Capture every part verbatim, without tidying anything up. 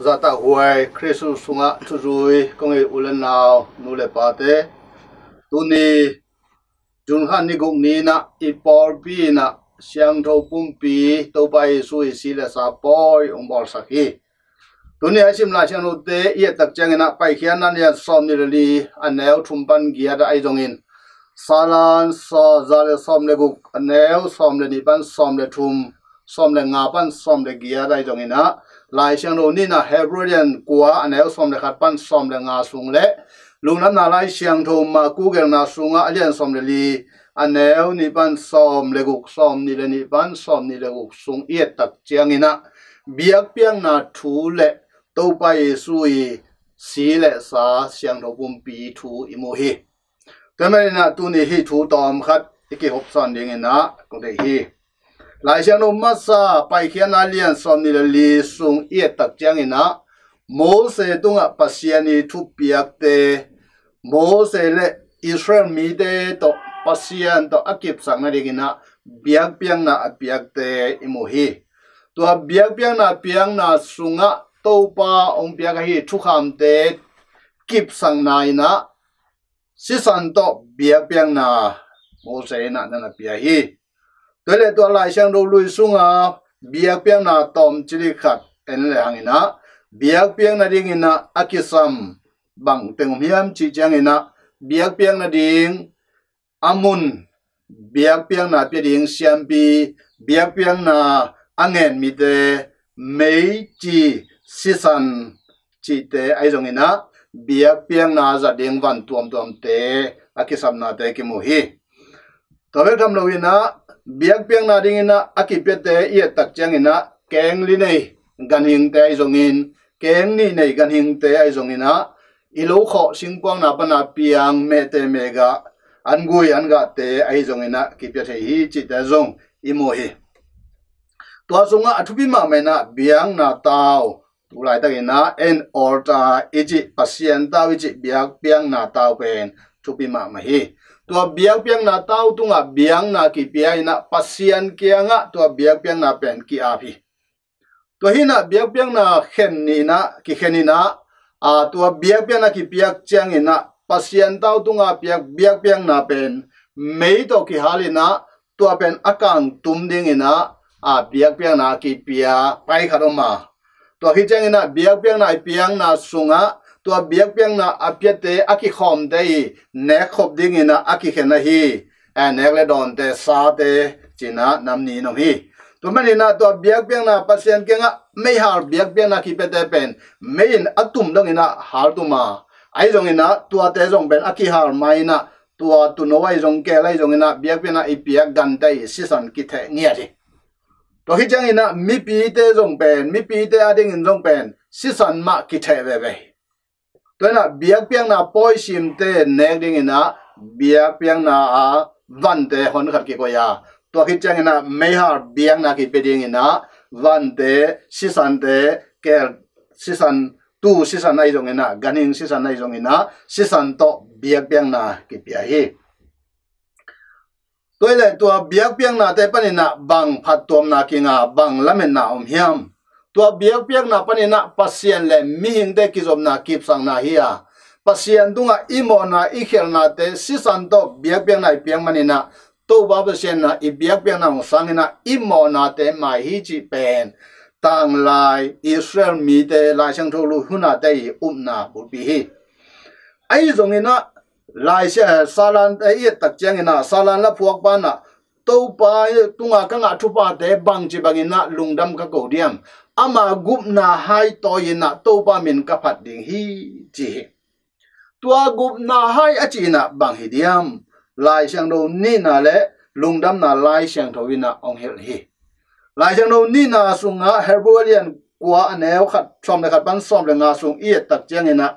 Zahtakhuai Khrih sungah thuzui kong it u le nau, nu le pate, tuni June kha ni guk ni-in ah i pawlpi in ah siangtho pumpi Topa Jesu i si le sa pawi hong bawlsak hi. Tuni a i sim Lai Siangthote i et tak ciangin ah Paikhiatna lian sawmnih le li, a neu thum pan giat ah ahi zongin, Salan za le sawm le guk, a neu sawm le nih pan sawm le thum, sawm le nga pan sawm le giat ahi zongin ah, Lai Siangtho nihna Hebrew lian kua, a neu sawm le khat pan sawm le nga sung le Lungdamna Lai Siangtho Marku gelna sungah a lian sawm le li, a neu nih pan sawm le guk, sawmnih le nih pan sawmnih le guk sung i et tak ciangin ah biakpiakna thu le Topa Jesu i si le sa siangtho pumpi thu i mu hi. Tua manin ah tuni hih thu tawm khat i kihopsawn dingin ah kong deih hi. Lai Siangtho masa Paikhiatna lian sawmnih le li sung i et tak ciangin ah Mose tungah Pasian i thupiakte, Mose le Israel mite tawh Pasian tawh a kipsak nadingin ah biakpiakna a piakte i mu hi. Tua biakpiakna a piakna sungah Topa hong piak ahi thukhamte kipsakna in ah sisan tawh biakpiakna Mose in ah na na pia hi. Tua le tua Lai Siangtho lui sunga biakpiakna tawm cili khat en le hangin ah biakpiakna dingin ah a kisam bang teng om hiam cih ciangin ah biakpiakna ding a mun, biakpiakna pia ding siampi, biakpiakna a ngen mite, meici, sisan cihte ahi zongin ah biakpiakna zat ding van tuamtuamte a kisapnate kimu hi. Tua bek tham loin ah biakpiakna dingin ah a kipiate i et tak ciangin ah keng li nei ganhingte ahi zongin, keng nih nei ganhingte ahi zongin ah i lo khawh singkuangna pana piang mehte mehgah, an gui an gahte ahi zongin ah kipia thei hi cihte zong i mu hi. Tua sungah a thupi mahmah in ah biakna tau, tu laitakin ah en altar i cih, Pasian tau i cih biakpiakna tau pen thupi mahmah hi. Tua biakpiakna tau tungah biakna kipia in ah Pasian kiangah tua biakpiakna pen ki-ap hi. Tua hi in ah biakpiakna khen ni in ah, kikhen in ah, a, tua biakpiakna kipiak ciangin ah Pasian tau tunga piak biakpiakna pen mei tawh kihal in ah tua pen a kangtum dingin ah, a, biakpiakna kipia pai khat om a. Tua khit ciangin ah biakpiakna i piakna sungah tua biakpiakna a piate a kikhawmte i nekkhop dingin ah a kikhen ahi, a, nek le dawnte, sate ci-in ah nam nih in om hi. Tua manin ah tua biakpiakna Pasian kiangah meihal biakpiakna kipiate pen mei in a tum dongin ah haltum a, ahi zongin ah tuate zong pen a kihal ma-in ah tua tuuno ahi zong kei lai zongin ah biakpiakna i piak gante i sisan kitheh ngiat hi. Tua khit ciangin ah mipite zong pen, mipite adingin zong pen sisan mah kitheh veve hi. Tua in ah biakpiakna pawisimte nek dingin ah biakpiakna a vante hon khat kikoih a, tua khit ciangin ah meihal biakna kipia dingin ah vante, sisante, keel sisan, tuu sisan ahi zongin ah, ganhing sisan ahi zongin ah sisan tawh biakpiakna kipia hi. Tua hi leh tua biakpiaknate panin ah bang phattuamna kinga, bang lametna om hiam? Tua biakpiakna panin ah Pasian le mihingte kizopna kipsakna hi a, Pasian tungah i mawhna i khialhnate sisan tawh biakpiakna i piak manin ah Topa Pasian in ah i biakpiakna hong sangin ah i mawhnate mai hi cih pen tanglai Israel mite Lai Siangtho lui hunate i upna bulpi hi. Ahi zongin ah Lai Sia, Salan, eh, i et tak ciangin ah Salan la phuakpa in ah Topa tunga ka ngah thuphate bangci bangin ah lungdam ka ko diam? Ama gupna hai tawi-in ah Topa min ka phat ding hi, ci hi. Tua gupna hai a cihna bang hi diam? Lai Siangtho nihna le lungdamna Lai Siangtho in ah hong hilh hi. Lai Siangtho nihna sungah Hebrew a lian kua a neu khat, sawm le khat pan sawm le nga sung i et tak ciangin ah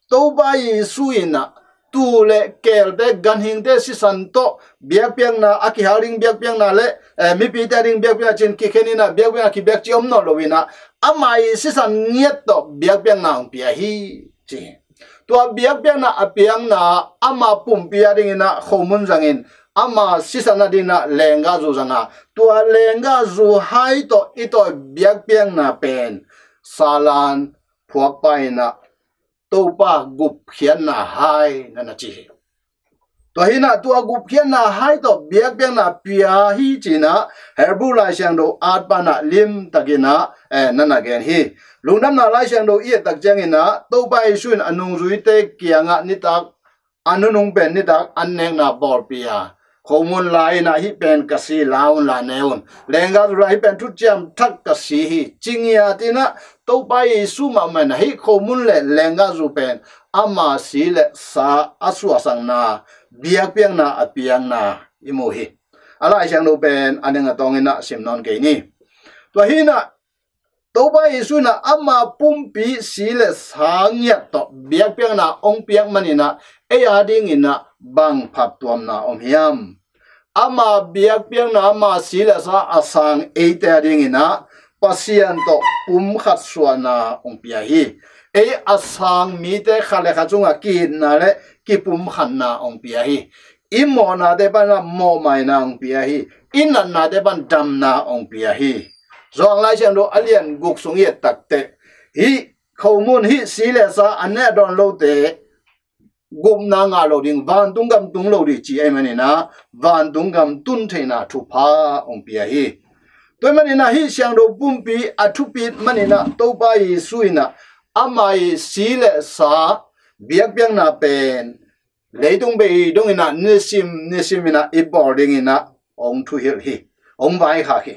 Topa Jesu in ah tuu le keelte, ganhingte sisan tawh biakpiakna, a kihal ding biakpiakna le, eh, mipite a ding biakpiakna ci-in kikhen in ah biakpiakna kipiak cih om nawn loin ah ama i sisan ngiat tawh biakpiakna hong pia hi, ci hi. Tua biakpiakna a piakna ama pumpi a dingin ah khomun zangin ama sisan a dingin ah lenggahzu zang a, tua lenggahzu hai tawh i tawi biakpiakna pen Salan phuakpa in ah Topa gupkhiatna hai na na ci hi. Tua hi in ah tua gupkhiatna hai tawh biakpiakna pia hi ci in ah Hebrew Lai Siangtho atpa in ah limtakin ah eh, na na gen hi. Lungdamna Lai Siangtho i et tak ciangin ah Topa Jesu in a nungzuite kiangah nitak a nunung pen nitak an nekna pawlpi a, khomun lai in ah hih pen ka si, la un, la ne un, lenggah zu la, hih pen thuciam thak ka si hi, ci ngiat in ah Topa Jesu mahmah in ah hih khomun le lenggah zu pen ama si le sa a suahsakna, biakpiakna a piakna i mu hi. A Lai Siangtho pen a ning a tawng in ah sim nawn kei ni. Tua hi in ah Topa Jesu in ah ama pumpi si le sa ngiat tawh biakpiakna hong piak man in ah ei a ding in ah bang phattuamna om hiam? Ama biakpiakna, ama si le sa a sang eite a ding in ah Pasian tawh pumkhat suahna hong pia hi. Ei a sang mite khat le khat sungah ki-itna le kipumkhatna hong pia hi. I mawhnate pan ah mawhmaina hong pia hi. I natnate pan damna hong pia hi. Johan Lai Siangtho a lian guk sung i et tak teh, hih khomun, hih si le sa a ne a dawn lote gupna ngah lo ding, vantung gam tung lo ding ci ahih man in ah vantung gam tun theihna thupha hong pia hi. Tua ahih man in ah hih Siangtho Pumpi a thupit man in ah Topa Jesu in ah ama i si le sa biakpiakna pen leitung bei dong in ah nisim nisim in ah i bawl ding in ah hong thuhilh hi, hong vaikhak hi.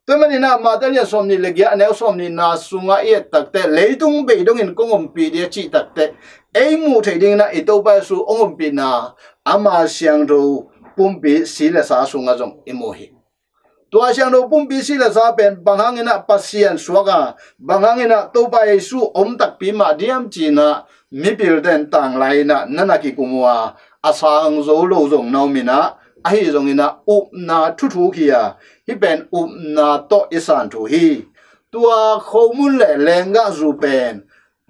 Tua ahih man in ah Mate lian sawmnih le giat a neu sawmnihna sungah i et tak teh, leitung bei dong in kong ompih ding a cih tak teh, ei muh theih ding in ah i Topa Jesu hong ompihna ama Siangtho Pumpi si le sa sungah zong i mu hi. Tua Siangtho Pumpi si le sa pen bang hang in ah Pasian suak a, bang hang in ah Topa Jesu om takpi mah diam ci in ah mipilte'n tanglai in ah na na kikum uh a, a sang zo lo zong na om in ah, ahi zong in ah upna thuthuk hi a, hih pen upna tawh i san thu hi. Tua khomun le lenggah zu pen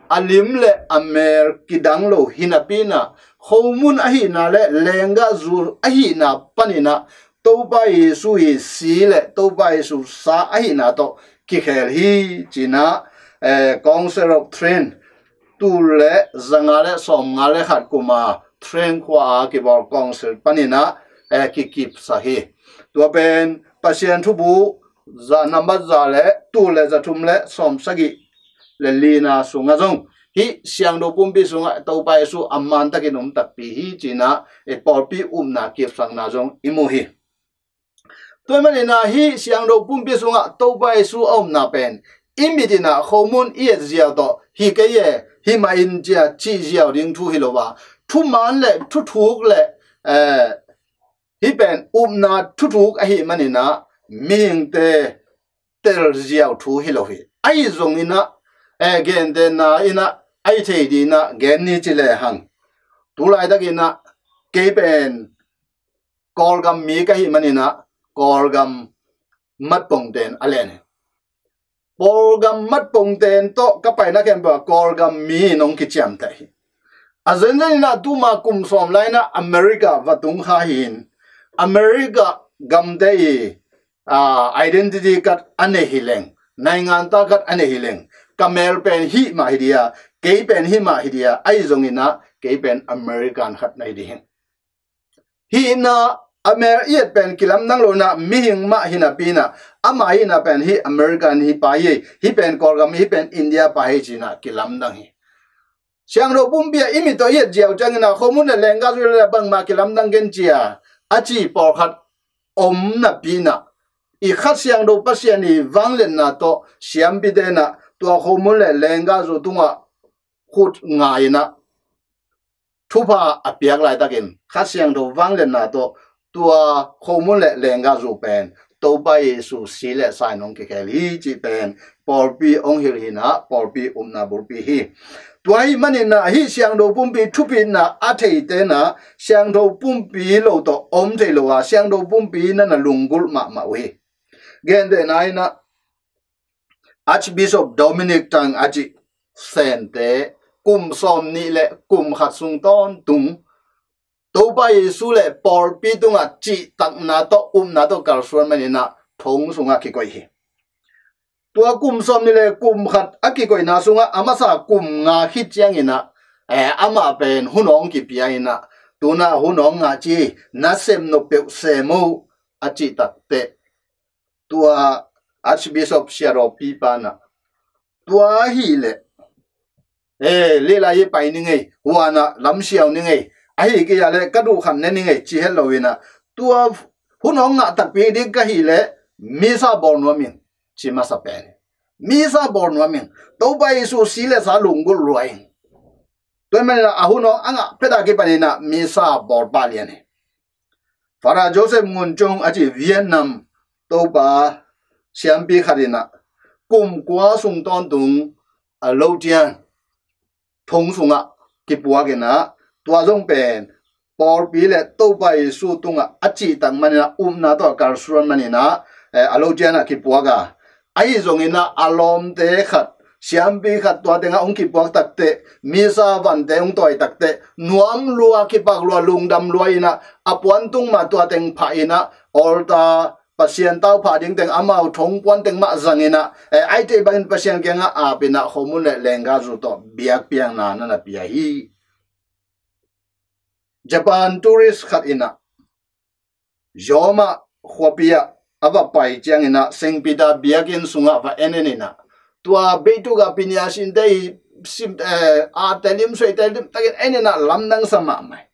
a lim le a mel kidang lo hi napi in ah, khomun ahihna le lenggah zu ahihna pan in ah Topa Jesu i si le Topa Jesu sa ahihna tawh kikhel hi ci in ah, eh, Council of Trent, tul le zanga le sawmnga le khat kum a Trent khua a kibawl council pan in ah, eh, kikipsak hi. Tua pen Pasian Thubu za, nambat za le tul le za thum le sawmsagih le lina sungah zong hih Siangtho Pumpi sungah Topa Jesu a mantakin om takpi hi ci in ah, eh, pawlpi upna kipsakna zong i mu hi. Tua ahih man in ah hih Siangtho Pumpi sungah Topa Jesu a omna pen i mit in ah khomun i et ziau tawh hi kei e, hi mah in ci a cih ziau ding thu hi lo a, thuman le thuthuk le, eh, hih pen upna thuthuk ahih man in ah mihingte tel ziau thu hi lo hi. Ahi zong in ah, eh, gentehna in ah ahi thei ding in ah gen ni ci le hang, tu laitak in ah kei pen Kawlgam mi ka hih man in ah Kawlgam matpongte'n a len hi. Kawlgam matpongte'n tawh ka paina khempeuh ah Kawlgam mi in hong kiciamteh hi. A zenzen in ah tuma kum sawm lai in ah America va tung kha hi in, America gamte i, ah, identity card a nei hi leng, naingan ta card a nei hi leng, ka mel pen hih mah hi ding a, kei pen hih mah hi ding a, ahi zong in ah kei pen American khat na hi ding hi. Hih in ah a mel i et pen kilamdang lo in ah mihing mah hi napi in ah ama hihna pen hih American hi pa hi, hih pen Kawlgam, hih pen India pa hi ci in ah kilamdang hi. Siangtho Pumpi ah i mit tawh i et ziau ciangin ah khomun le lenggah zu le bangmah kilamdang kei ci a, a ci pawlkhat om napi in ah, i Kha Siangtho Pasian i vangliatna tawh siampite in ah tua khomun le lenggah zu tungah khut ngai in ah thupha a piak laitakin Kha Siangtho vangliatna tawh tua khomun le lenggah zu pen Topa Jesu si le sa in hong kikhel hi cih pen pawlpi hong hilh hi in ah, pawlpi upna bulpi hi. Tua ahih man in ah hih Siangtho Pumpi thupitna a theite in ah Siangtho Pumpi lo tawh om thei lo a, Siangtho Pumpi na na lunggulh mahmah uh hi. Gentehna in ah Archbishop Dominic Tang a cih Sente kum sawmnih le kum khat sung tawntung Topa Jesu le pawlpi tungah cihtakna tawh upna tawh kalsuan man in ah thong sungah kikoih hi. Tua kum sawmnih le kum khat a kikoihna sungah a masa kum nga khit cianginah, eh, amah pen hun awng kipia inah, tuna hun awng ngah ci, na sem nop peuh sem o a cih takteh, tua Archbishop Siarawpi panah, tua ahih leh, eh, lila hi pai ning ei, huanah lamsiau ning ei, ahi kei a leh ka duh khan ne ning ei, ci het lo inah, tua hun awng ngah takpi ding ka hih leh misa bawl nuam ing, ci masa pen. Misa bawl nuam ing, Topa Jesu si le sa lunggulh lua ing. Tua hi maninah a hun awng a ngah phet a kipaninah misa bawl pah lian hi. Father Joseph Ngun Cung a ci Vietnam Topa siampi khat inah kum kua sung tawntung a lotian thong sungah kipuak inah, tua zong pen pawlpi le Topa Jesu tungah a cihtak maninah, upna tawh a kalsuan maninah, eh, a lotianah kipuak a. Ahi zonginah a lawmte khat, siampi khat tua tengah hong kipuak takteh, misa vante hong tawi takteh, nuam lua, kipak lua, lungdam lua inah, a puantung mah tua teng phah inah, altar, Pasian tauphah ding teng amau thong puan teng mah zang inah, eh, aite bangin Pasian kiangah ap inah, khomun le lenggazu tawh biakpiakna na na pia hi. Japan tourist khat inah Roma khuapi ah a va pai cianginah Saint Peter biakinn sungah va en en inah, tua beituk a pinia sinte i sim, eh, a telim suai telim takin en inah lamdang sa mahmah hi.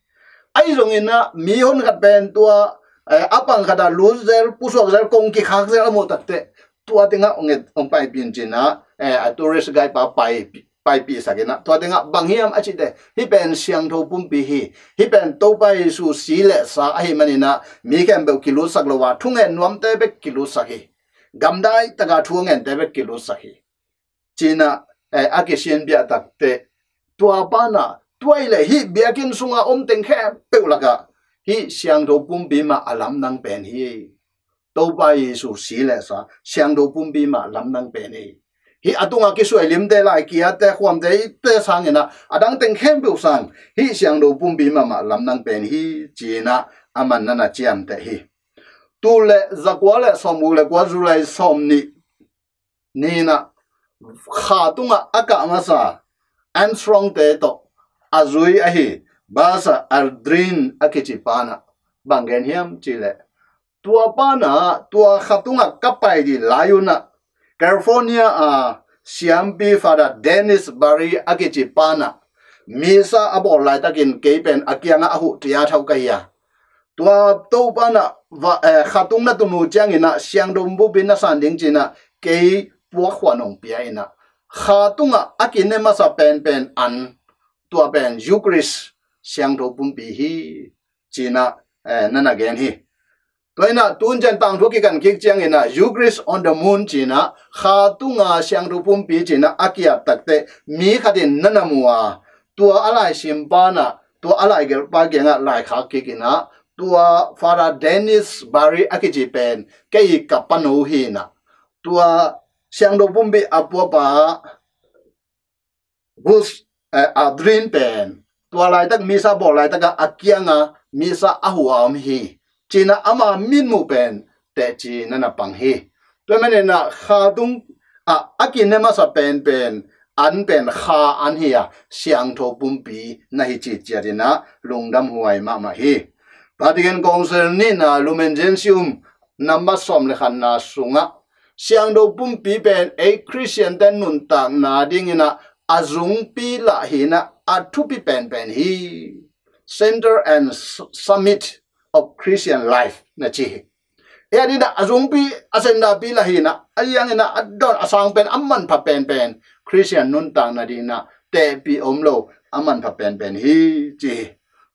Ahi zonginah mihon khat pen tua, eh, a pang khat a lut zel, pusuak zel, kong kikhak zel a muh takteh, tua tengah hong et, hong paipih in cinah, eh, a tourist guide pa pai, paipihsak inah, tua tengah bang hiam a cihteh, hih pen siangtho pumpi hi. Hih pen Topa Jesu si le sa ahi maninah mi khempeuh kilutsak lo a, thungen nuamte bek kilutsak hi. Gamdai taka thungente bek kilutsak hi, cinah, eh, a kisianpiah takteh, tua panah, tua ih leh hih biakinn sunga om teng khempeuh lakah hih siangtho pumpi mah a lamdang pen hi. Topa Jesu si le sa, siangtho pumpi mah lamdang pen hi. Hih a tungah kisuai limte, lai kiate, khuamte, ite sanginah a dang teng khempeuh sang hih siangtho pumpi mahmah lamdang pen hi, cinah aman na na ciamteh hi. Tul le zakua le sawmguk le kua, July sawmnih ni inah kha tungah a kah masa Armstrong-te tawh a zui ahi Buzz Aldrin a kici panah bang gen hiam cihleh, tua panah tua kha tungah ka pai dih lai unah California a siampi Father Dennis Barry a kici panah misa a bawl laitakin kei pen a kiangah a huh tia thau ka hi a, tua Topa inah va, eh, kha tung na tun uh cianginah siangtho pumpi na san ding cinah kei puak khuan hong pia inah, kha tungah a kine masa penpen an, tua pen Eucharist siangtho pumpi hi, cinah, eh, na na gen hi. Tua inah tun cian tangthu a kikan kik cianginah Eucharist on the Moon cinah, kha tunga siangtho pumpi cinah a kiap takteh mi khatin na na mu a, tua a laisim panah, tua a laigelh pa kiangah laikhak kik inah, tua Father Dennis Barry a kici pen kei ka pano hi inah, tua siangtho pumpi a puapa Buzz, eh, Aldrin pen tua laitak misa bawl laitakah a kianga misa a huh a om hi, cinah ama mitmuh pen teci na na pang hi. Tua maninah kha tung ah a kine masa penpen an pen kha an hi a, siangtho pumpi na hi ciciat inah lungdam huai mahmah hi. Vatican Council nihna Lumen Gentium number sawm le khatna sungah siangtho pumpi pen ei Khristiante nuntakna dinginah a zungpi lah hi inah a thupi penpen hi. Center and s-, summit of Christian life na ci hi. Ei a dinah a zungpi, a sendapi lah hi inah, a lianginah a dawn a sang pen a manpha penpen, Khristian nuntakna dinah tehpih om lo a manpha penpen hi ci hi.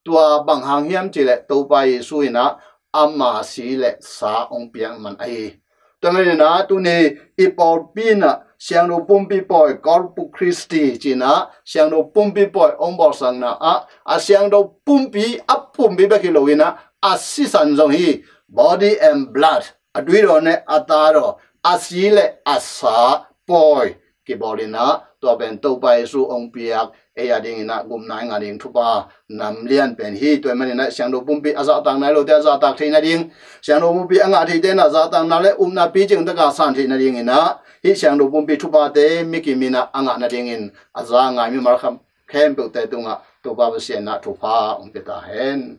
Tua bang hang hiam cihleh Topa Jesu inah ama si le sa hong piak man ahi. Tua maninah tuni i pawlpi inah siangtho pumpi pawi, Corpus Christi cinah siangtho pumpi pawi hong bawlsakna ah a siangtho pumpi a pumpi bek hi lo inah a sisan zong hi, body and blood, a tui daw ne a ta daw, a si le a sa pawi kibawl inah Tua pen Topa Jesu hong piak ei a dingin ah gupna i ngah ding thupha nam lian pen hi. Tua ahih manin ah siangtho pumpi a zahtak nai lote a zahtak theih nading, siangtho pumpi a ngah theite in ah zahtakna le upna picing taka san theih nadingin ah hih siangtho pumpi thuphate mikim in ah a ngah nadingin a za ngai mimal khempeuhte tungah Topa Pasian in ah thupha hong pia ta hen.